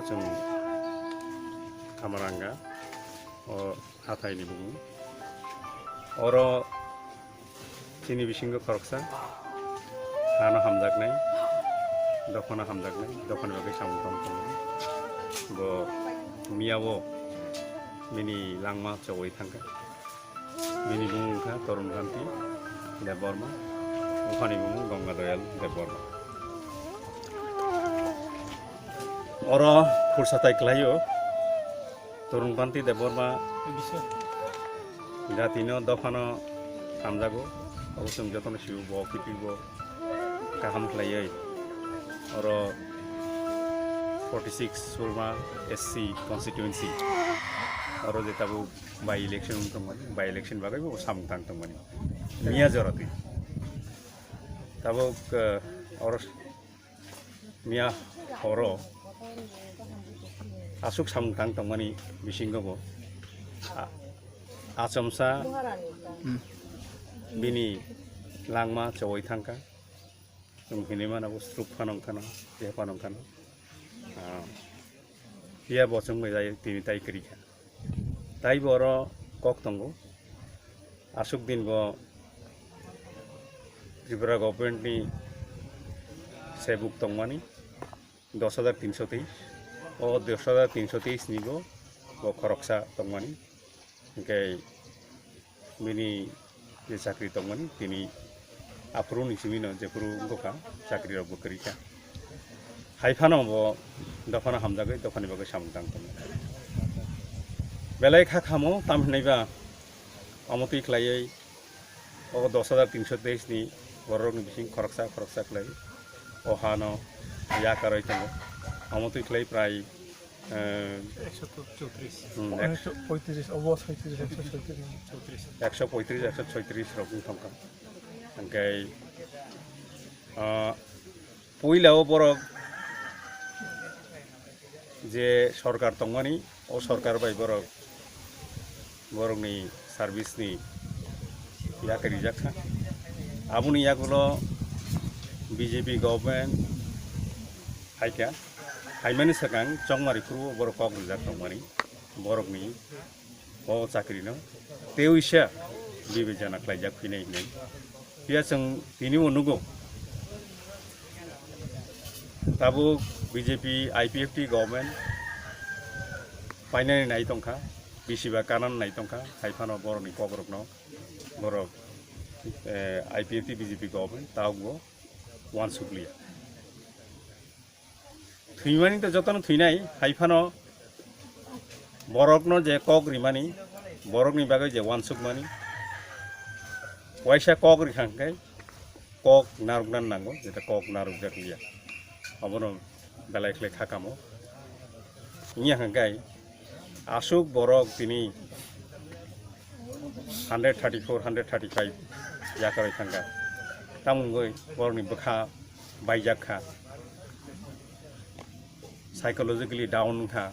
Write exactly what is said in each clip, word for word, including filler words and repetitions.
Chwng Khamaranga, o hathaini bumung. Oro chini bisingo khoroksa hano hamjaknai, dophano hamjaknai, dophani bagwi samung tong tongo. Bo miyao bini langma chowui thangkha. Bini bumung wngkha Torun Kanti Debbarma, buphani bumung Ganga Doyal Debbarma. Oro khursa tai kwlaio Torun Kanti Debbarma jatino dophano hamjago, abo chwng jotono sibuk bo kiphilbo kaham khlaiwi. Oro forty six Surma S C constituency, oro je tabuk by election wng tongmani, by election bagwi bo samung tang tongmani. Miya jora twi. Tabuk, eh, oro miya horo aswk samung tang tongmani bisingo bo a-, achomsa bini langma chowui thangkha. Chwng hinwi mano bo stroke phano wngkhano, tei phano wngkhano. Ah, phiya bo chwng bai tini tai kwrwi kha. Tai bo oro kok tongo. Aswk din bo Tripura government ni sebuk tongmani dos hajar tinsho teis. O dos hajar tinsho teis ni bo, bo khoroksa tongmani. Hwnkhe bini je chakri tongmani, tini aphuru ni simi no jephuru wngkha, chakri rok bo kwrwi kha. Hai phano bo dophano hamjagwi, dophani bagwi samung tang tongo. Belai kha khamo, tam hinwi ba omo twi khlaiwi o dos hajar tinsho teis ni borok ni bising khoroksa, khoroksa khlai o hano yakarwi tongo. Omo twi khlai prai Eh, Ekso chowtris. Hmm, ek- Ekso poitris, obo soitris, ekso soitris. Chowtris. Ekso poitris, ekso soitris rok wng tongkha. Hwnkhe, ah, puila o borok je sorkar tongmani, o sorkar bai borok, borokni service ni yakarwi rijak kha. Aboni yagulo B J P government phaikha. Phaimani swkang chongmari phuru borok kok rijak tongmani, borokni o chakrino tei uisa bibechana khlaijak phinai hinwi. Phiya chwng tini bo nugo, tabuk B J P I P F T government painani nai tongkha, bisiba kanani nai tongkha, hai phano borokni kokrokno borok, eh, I P F T B J P government tabukbo uansukliya. Thwimani to jotono thwinai, hai phano borokno je kok rimani, borokni bagwi je uansukmani, waisa kok rikha hwnkhe kok narwkna nango, jeta kok narwkjak liya, obono belai khlai kha kamo. Wngya hwnkhe aswk borok tini hundred thirty four, hundred thirty five yakarwi thangkha, tamo wngwi borokni bwkha baijak kha, psychologically down wngkha.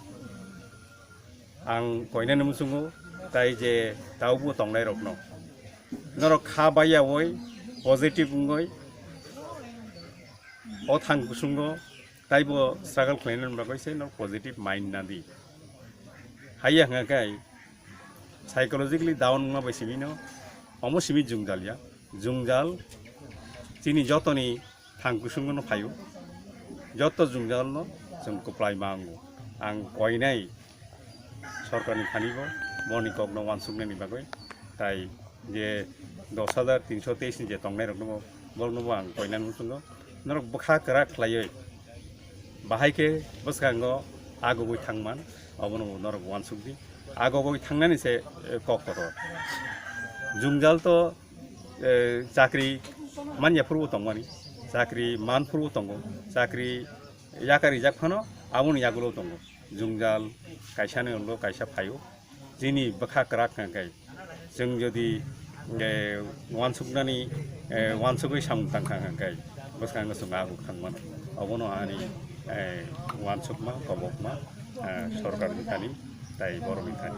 Ang koinani muchungo tai je tabukbo tongnairokno, norok kha baiyawi positive wngwi o thang kusungo taibo struggle khlainani bagwi se norok positive mind nadi. Haiya hwnkha khe psychologically down wngma bai simi no omo simi jwngjal ya. Jwngjal chini jotoni thang kusungo no phaio. Joto jwngjal no chwng kwplai ma wngo. Ang koinai sorkarni thani bo boni kok no uansuknani bagwi, tai je dos hajar tinsho teis ni je tongnai rok no bo, borok no bo ang koinani muchungo norok bwkha kwrak khlaiwi bahai khe bwskango agogwi thangman, obono bo norok uansuk di. Agogwi thangnani se, eh, kok kotor. Jwngjal to, eh, chakri manya phuru tongmani, chakri man phuru tongo, chakri yakar rijak phano aboni yagulo tongo. Jwngjal kaisani ulo kaisa phaio. Chini bwkha kwrak hwnkhe chwng jodi, eh, uansuknani, eh, uansugwi samung tangkha hwnkhe bwskango chwng aguk thangmano. Obono ani, eh, uansukma, kobokma, eh, sorkarni thani tai borokni thani.